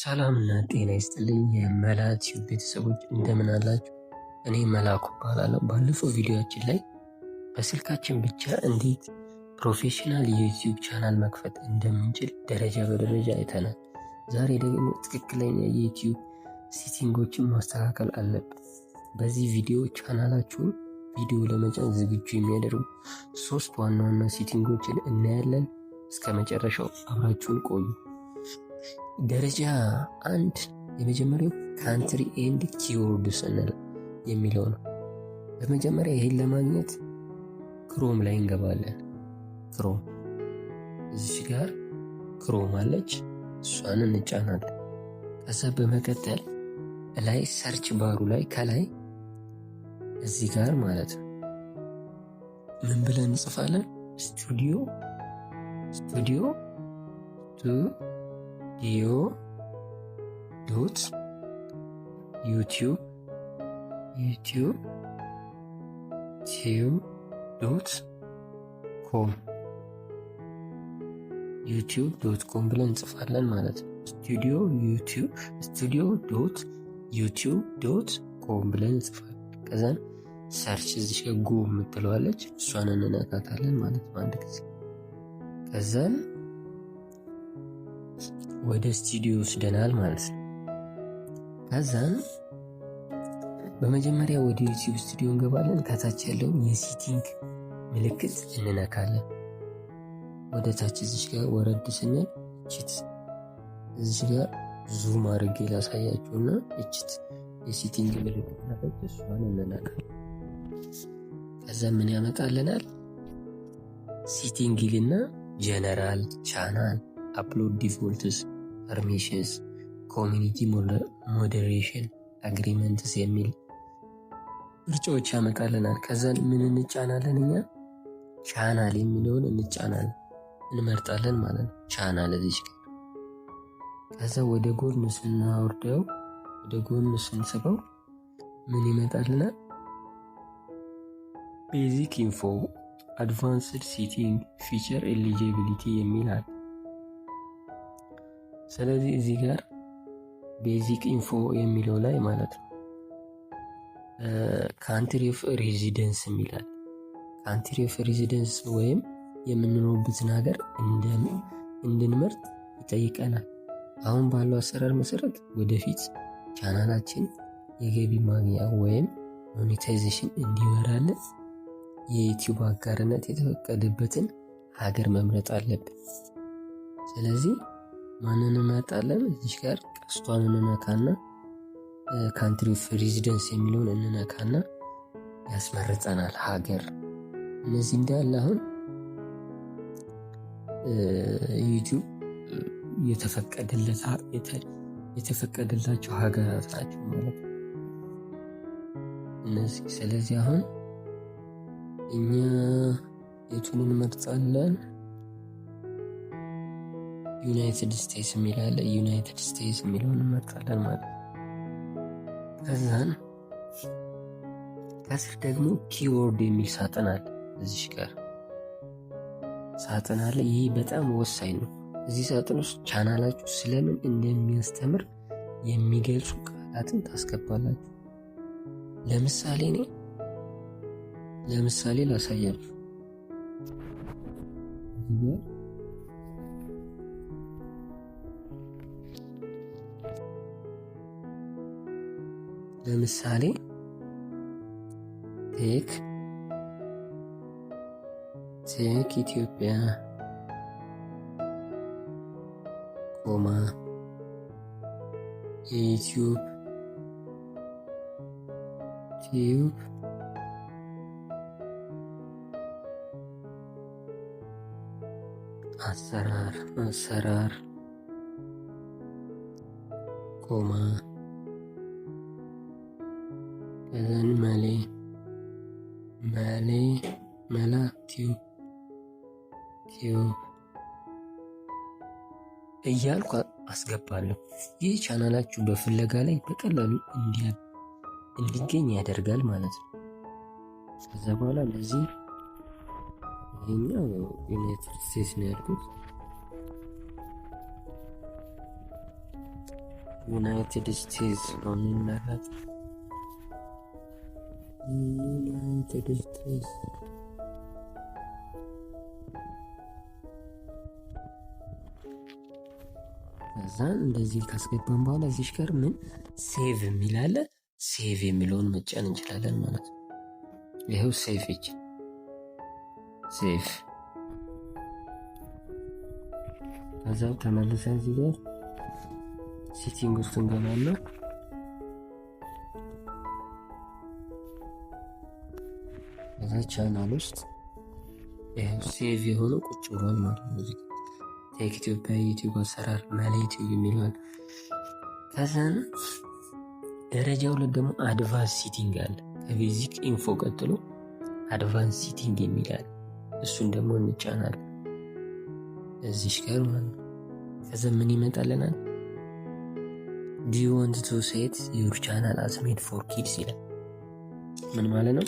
ሰላምና ጤና ይስጥልኝ የመላ ቲዩብ ቤተሰቦች፣ እንደምን አላችሁ? እኔ መላኩ እባላለሁ። ባለፈው ቪዲዮአችን ላይ በስልካችን ብቻ እንዴት professional የዩቲዩብ ቻናል መክፈት እንደምንችል ደረጃ በደረጃ አይተናል። ዛሬ ደግሞ ትክክለኛ የዩቲዩብ setting ኦችን ማስተካከል አለብን። በዚህ ቪዲዮ ቻናላችሁን ቪዲዮ ለመጫን ዝግጁ የሚያደርጉ ሶስት ዋና ዋና setting ኦችን እናያለን። እስከ መጨረሻው አብራችሁን ቆዩ። ደረጃ 1፣ የመጀመሪያው country and keywords የሚለው ነው። በመጀመሪያ ይህን ለማግኘት Chrome ላይ እንገባለን። Chrome እዚች ጋር Chrome አለች፣ እሷን እንጫናለን። ከዛ በመቀጠል ላይ search bar ኡ ላይ ከላይ እዚህ ጋር ማለት ነው ምን ብለን እንጽፋለን? Studio dot YouTube YouTube tube dot com YouTube.com ብለን እንጽፋለን ማለት ነው። Studio YouTube studio.youtube.com ብለን እንጽፋለን። ከዛን search እዚች ጋር go የምትለዋለች፣ እሷን እንነካታለን ማለት ነው አንድ ጊዜ። ከዛን ወደ ስቱዲዮ ወስደናል ማለት ነው። ከዛን በመጀመሪያ ወደ ዩቲዩብ ስቱዲዮ እንገባለን። ከታች ያለውን የ setting ምልክት እንነካለን። ወደ ታች እዚች ጋር ወረድ ስንል እችት እዚች ጋር zoom አድርጌ ላሳያችሁና እችት የ setting ምልክት አለች፣ እሷን እንነካለን። ከዛ ምን ያመጣልናል? Setting ይልና general፣ channel፣ upload defaults፣ permissions፣ community moderation፣ agreements የሚል ምርጫዎች ያመጣልናል። ከዛን ምን እንጫናለን እኛ? ቻናል የሚለውን እንጫናለን፣ እንመርጣለን ማለት ነው። ቻናል እዚች ጋር። ከዛ ወደ ጎን ስናወርደው፣ ወደ ጎን ስንስበው ምን ይመጣልናል? Basic info፣ advanced setting፣ feature eligibility የሚል አለ። ስለዚህ እዚህ ጋር basic info የሚለው ላይ ማለት ነው country of residence የሚላል። Country of residence ወይም የምንኖርበትን ሀገር እንድንመርጥ ይጠይቀናል። አሁን ባለው አሰራር መሰረት ወደፊት ቻናላችን የገቢ ማግኛ ወይም monetization እንዲበራልን የዩቲዩብ አጋርነት የተፈቀደበትን ሀገር መምረጥ አለብን። ስለዚህ ማንን እንመርጣለን? እዚህ ጋር ቀስቷን እንነካና country of residence የሚለውን እንነካና ያስመርጠናል ሀገር። እነዚህ እንዳለ አሁን ዩቲዩብ የተፈቀደላቸው ሀገራት ናቸው ማለት ነው እነዚህ። ስለዚህ አሁን እኛ የቱን እንመርጣለን? United States የሚል አለ። United States የሚለውን እንመርጣለን ማለት ነው። ከዛን ከስር ደግሞ keyword የሚል ሳጥን አለ። እዚህ ጋር ሳጥን አለ። ይህ በጣም ወሳኝ ነው። እዚህ ሳጥን ውስጥ ቻናላችሁ ስለምን እንደሚያስተምር የሚገልጹ ቃላትን ታስገባላችሁ። ለምሳሌ እኔ ለምሳሌ ላሳያችሁ። እዚህ ጋር ለምሳሌ Tech ኢትዮጵያ comma የዩቲዩብ tube አሰራር comma ከዛን መሌ መላ tube እያልኩ አስገባለሁ። ይህ ቻናላችሁ በፍለጋ ላይ በቀላሉ እንዲገኝ ያደርጋል ማለት ነው። ከዛ በኋላ ለዚህ ይሄኛው United States ነው ያልኩት። United States ነው የሚመረጥ። United States። ከዛ እንደዚህ ካስገባን በኋላ እዚች ጋር ምን save የሚል አለ። Save የሚለውን መጫን እንችላለን ማለት ነው። ይኸው save ይች save። ከዛ ተመልሰን እዚህ ጋር setting ውስጥ እንገባና ከዛ ቻናል ውስጥ ይኸው save የሆነው ቁጭ ብሏል ማለት ነው። እዚህ Tech ኢትዮጵያ፣ YouTube አሰራር፣ መላ YouTube የሚለዋል። ከዛን ደረጃ 2 ደግሞ advance setting አለ። ከ basic info ቀጥሎ advance setting የሚል አለ። እሱን ደግሞ እንጫናለን እዚሽ ጋር ማለት ነው። ከዛ ምን ይመጣልናል? "Do you want to set your channel as made for kids?" ይላል። ምን ማለት ነው?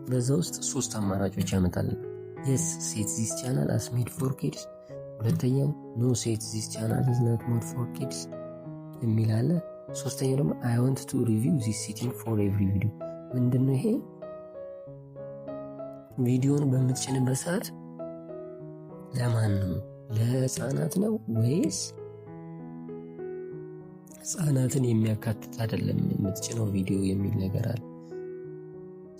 በዛ ውስጥ ሶስት አማራጮች ያመጣልን። Yes, set this channel as made for kids። ሁለተኛው no, set this channel is not made for kids የሚል አለ። ሶስተኛው ደግሞ I want to review this setting for every video። ምንድነው ይሄ? ቪዲዮን በምትጭንበት ሰዓት ለማን ነው? ለህፃናት ነው ወይስ ህፃናትን የሚያካትት አይደለም የምትጭነው ቪዲዮ የሚል ነገር አለ።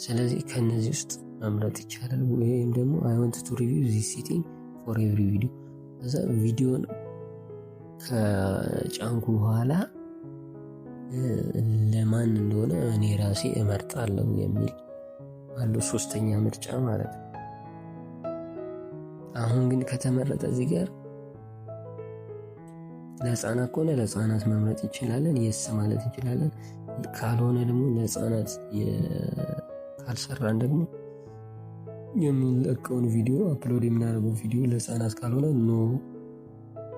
ስለዚህ ከነዚህ ውስጥ መምረጥ ይቻላል። ወይም ደግሞ I want to review this setting for every video። ከዛ ቪዲዮን ከጫንኩ በኋላ ለማን እንደሆነ እኔ ራሴ እመርጣለሁ የሚል አለው ሶስተኛ ምርጫ ማለት ነው። አሁን ግን ከተመረጠ እዚህ ጋር ለህፃናት ከሆነ ለህፃናት መምረጥ እንችላለን፣ yes ማለት እንችላለን። ካልሆነ ደግሞ ለህፃናት ካልሰራን ደግሞ የምንለቀውን ቪዲዮ፣ upload የምናደርገው ቪዲዮ ለህፃናት ካልሆነ no,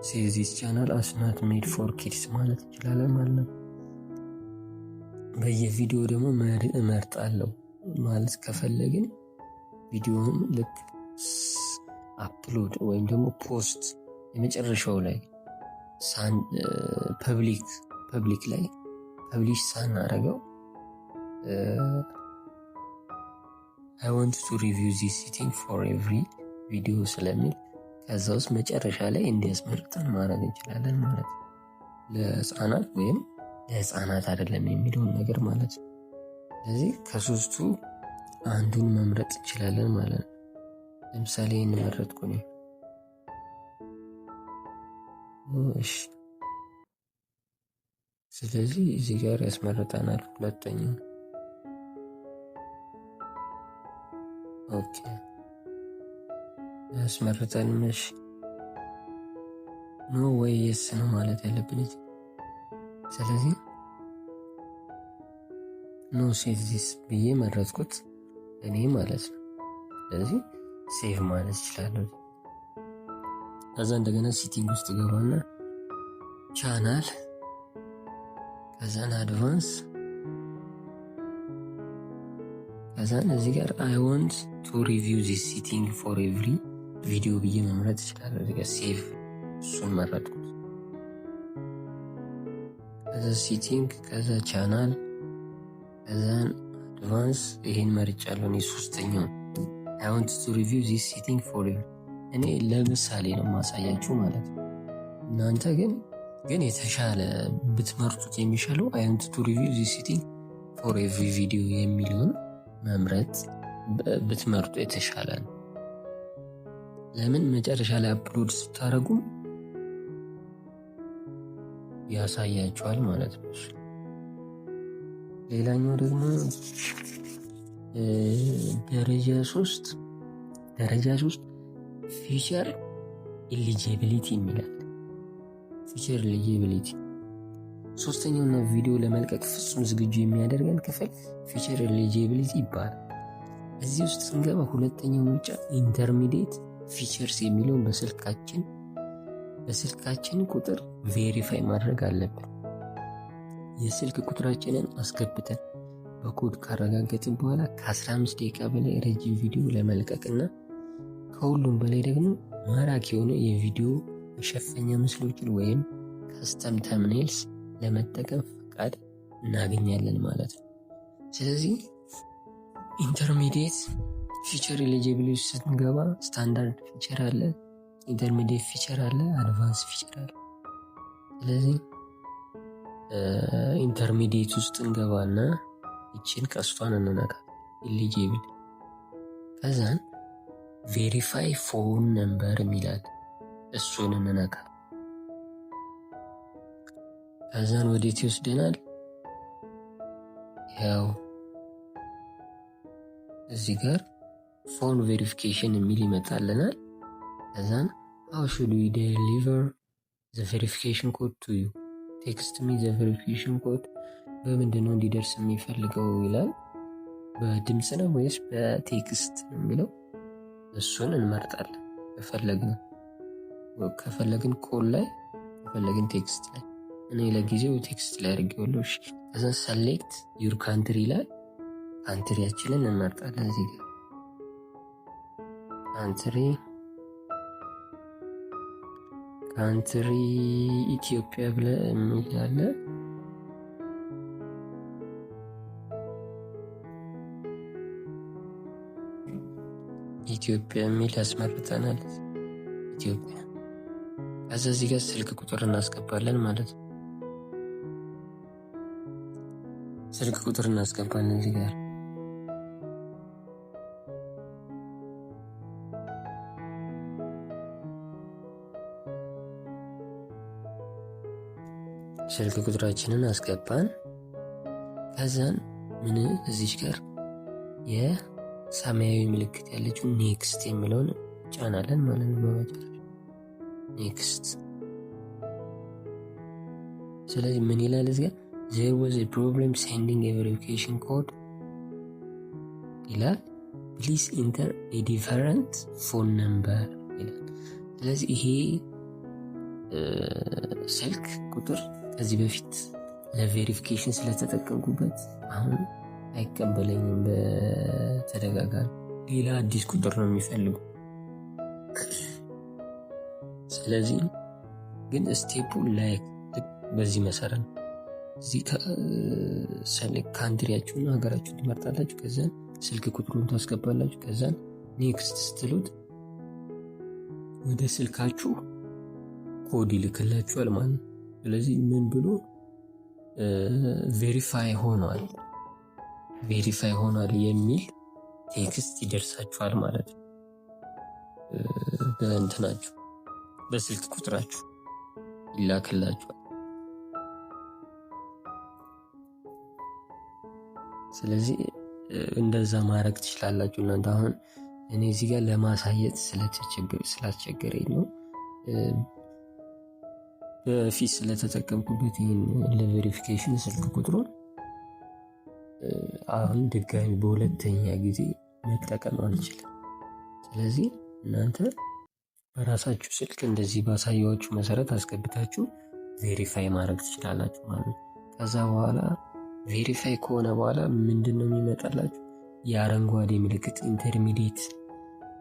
set this channel as not made for kids ማለት እንችላለን ማለት ነው። በየቪዲዮ ደግሞ እመርጣለሁ ማለት ከፈለግን ቪዲዮውን ልክ upload ወይም ደግሞ post የመጨረሻው ላይ public ላይ publish ሳናረገው I want to review this setting for every video ስለሚል ከዛ ውስጥ መጨረሻ ላይ እንዲያስመርጠን ማድረግ እንችላለን ማለት ነው። ለህፃናት ወይም ለህፃናት አይደለም የሚለውን ነገር ማለት ነው። ስለዚህ ከሶስቱ አንዱን መምረጥ እንችላለን ማለት ነው። ለምሳሌ ይህን መረጥኩ እኔ። እሺ፣ ስለዚህ እዚህ ጋር ያስመርጠናል ሁለተኛው። Okay፣ ያስመርጠንም። እሺ፣ no ወይ yes ነው ማለት ያለብን እዚህ። ስለዚህ no, set this ብዬ መረጥኩት እኔ ማለት ነው። ስለዚህ save ማለት እችላለሁ። ከዛ እንደገና setting ውስጥ ገባና ቻናል፣ ከዛን advance፣ ከዛን እዚህ ጋር I want to review this setting for every video ብዬ መምረጥ እችላለሁ። እዚህ ጋር save እሱን መረጥኩት። ከዛ setting፣ ከዛ ቻናል፣ ከዛን advance ይሄን መርጫለሁ እኔ ሶስተኛውን I want to review this setting for every። እኔ ለምሳሌ ነው ማሳያችሁ ማለት ነው። እናንተ ግን የተሻለ ብትመርጡት የሚሻለው I want to review this setting for every video የሚለውን መምረጥ ብትመርጡ የተሻለ ነው። ለምን መጨረሻ ላይ upload ስታደርጉም ያሳያችኋል ማለት ነው። ሌላኛው ደግሞ ደረጃ 3፣ ደረጃ 3 feature eligibility የሚላል። Feature eligibility ሶስተኛውና ቪዲዮ ለመልቀቅ ፍጹም ዝግጁ የሚያደርገን ክፍል feature eligibility ይባላል። እዚህ ውስጥ ስንገባ ሁለተኛው ምርጫ intermediate features የሚለውን በስልካችን ቁጥር verify ማድረግ አለብን። የስልክ ቁጥራችንን አስገብተን በኮድ ካረጋገጥን በኋላ ከ15 ደቂቃ በላይ ረጅም ቪዲዮ ለመልቀቅ እና ከሁሉም በላይ ደግሞ ማራኪ የሆነ የቪዲዮ መሸፈኛ ምስሎችን ወይም Custom thumbnails ለመጠቀም ፈቃድ እናገኛለን ማለት ነው። ስለዚህ intermediate feature eligible ስንገባ standard feature አለ፣ intermediate feature አለ፣ advance feature አለ። ስለዚህ intermediate ውስጥ እንገባና ይችን ቀስቷን እንነካለን፣ eligible። ከዛን verify phone number የሚላል እሱን እንነካል። ከዛን ወዴት ይወስደናል? ያው እዚህ ጋር phone verification የሚል ይመጣልናል። ከዛን "How should we deliver the verification code to you? Text me the verification code።" በምንድን ነው እንዲደርስ የሚፈልገው ይላል። በድምፅ ነው ወይስ በ text ነው የሚለው፣ እሱን እንመርጣለን። ከፈለግን call ላይ፣ ከፈለግን text ላይ። እኔ ለጊዜው text ላይ አድርጌዋለሁ። እሺ፣ ከዛ select your country ይላል። Country ያችንን እንመርጣለን። እዚህ ጋር country ኢትዮጵያ ብለ የሚል አለ። ኢትዮጵያ የሚል ያስመርጠናል። ኢትዮጵያ። ከዛ እዚህ ጋር ስልክ ቁጥር እናስገባለን ማለት ነው። ስልክ ቁጥር እናስገባለን እዚህ ጋር። ስልክ ቁጥራችንን አስገባን። ከዛን ምን እዚች ጋር የሰማያዊ ምልክት ያለችው next የሚለውን ጫናለን ማለት ነው። በመጨረሻ next። ስለዚህ ምን ይላል እዚህ ጋር? "There was a problem sending a verification code" ይላል። "Please enter a different phone number" ይላል። ስለዚህ ይሄ ስልክ ቁጥር ከዚህ በፊት ለ verification ስለተጠቀምኩበት አሁን አይቀበለኝም። በተደጋጋሚ ሌላ አዲስ ቁጥር ነው የሚፈልጉ። ስለዚህ ግን step ኡ like በዚህ መሰረት ነው። እዚህ country ያችሁን ሀገራችሁን ትመርጣላችሁ። ከዛን ስልክ ቁጥሩን ታስገባላችሁ። ከዛን next ስትሉት ወደ ስልካችሁ ኮድ ይልክላችኋል ማለት ነው። ስለዚህ ምን ብሎ verify ሆኗል የሚል text ይደርሳችኋል ማለት ነው። በእንትናችሁ በስልክ ቁጥራችሁ ይላክላችኋል። ስለዚህ እንደዛ ማድረግ ትችላላችሁ እናንተ። አሁን እኔ እዚህ ጋር ለማሳየት ስላስቸገረኝ ነው። በፊት ስለተጠቀምኩበት ይህን ለ verification ስልክ ቁጥሩን አሁን ድጋሚ በሁለተኛ ጊዜ መጠቀም አልችልም። ስለዚህ እናንተ በራሳችሁ ስልክ እንደዚህ ባሳየኋችሁ መሰረት አስገብታችሁ verify ማድረግ ትችላላችሁ ማለት ነው። ከዛ በኋላ verify ከሆነ በኋላ ምንድን ነው የሚመጣላችሁ? የአረንጓዴ ምልክት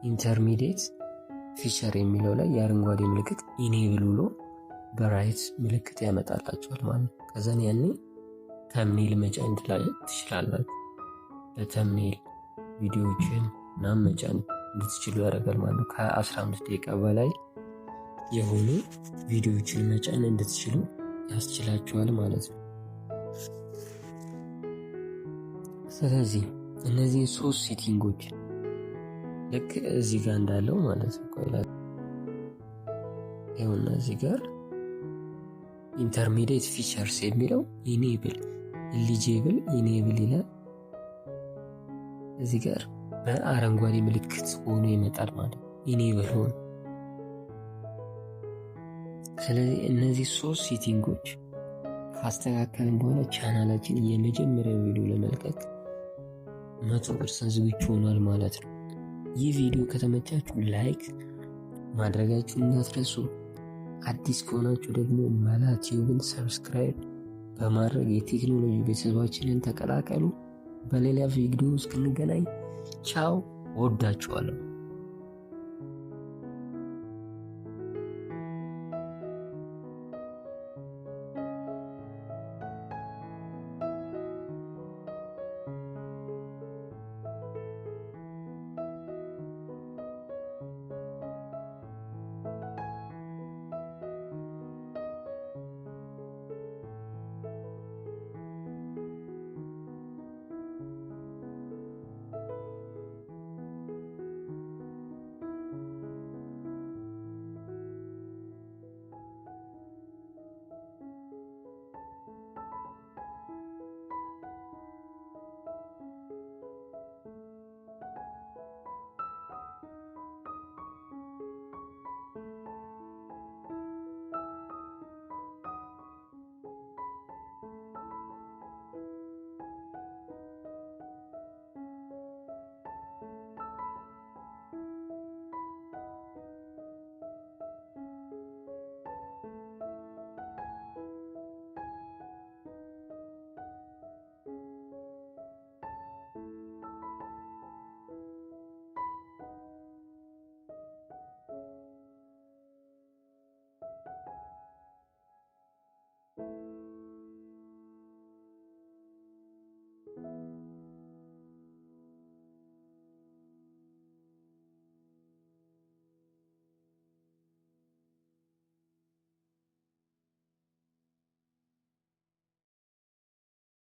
intermediate feature የሚለው ላይ የአረንጓዴ ምልክት enable ብሎ በ right ምልክት ያመጣላችኋል ማለት ነው። ከዛን ያኔ thumbnail መጫን ትችላላችሁ። በ thumbnail ቪዲዮዎችን ምናምን መጫን እንድትችሉ ያደርጋል ማለት ነው። ከ15 ደቂቃ በላይ የሆኑ ቪዲዮዎችን መጫን እንድትችሉ ያስችላችኋል ማለት ነው። ስለዚህ እነዚህን ሶስት setting ኦች ልክ እዚህ ጋር እንዳለው ማለት ነው። ቆይ፣ ይኸውና እዚህ ጋር intermediate features የሚለው enable eligible enable ይላል። እዚህ ጋር በአረንጓዴ ምልክት ሆኖ ይመጣል ማለት ነው። Enable ሆኖ። ስለዚህ እነዚህ ሶስት setting ኦች ካስተካከልን በኋላ ቻናላችን የመጀመሪያው ቪዲዮ ለመልቀቅ 100% ዝግጁ ሆኗል ማለት ነው። ይህ ቪዲዮ ከተመቻችሁ like ማድረጋችሁን እንዳትረሱ። አዲስ ከሆናችሁ ደግሞ መላ ቲዩብን subscribe በማድረግ የቴክኖሎጂ ቤተሰባችንን ተቀላቀሉ። በሌላ ቪዲዮ እስክንገናኝ ቻው፣ ወዳችኋለሁ።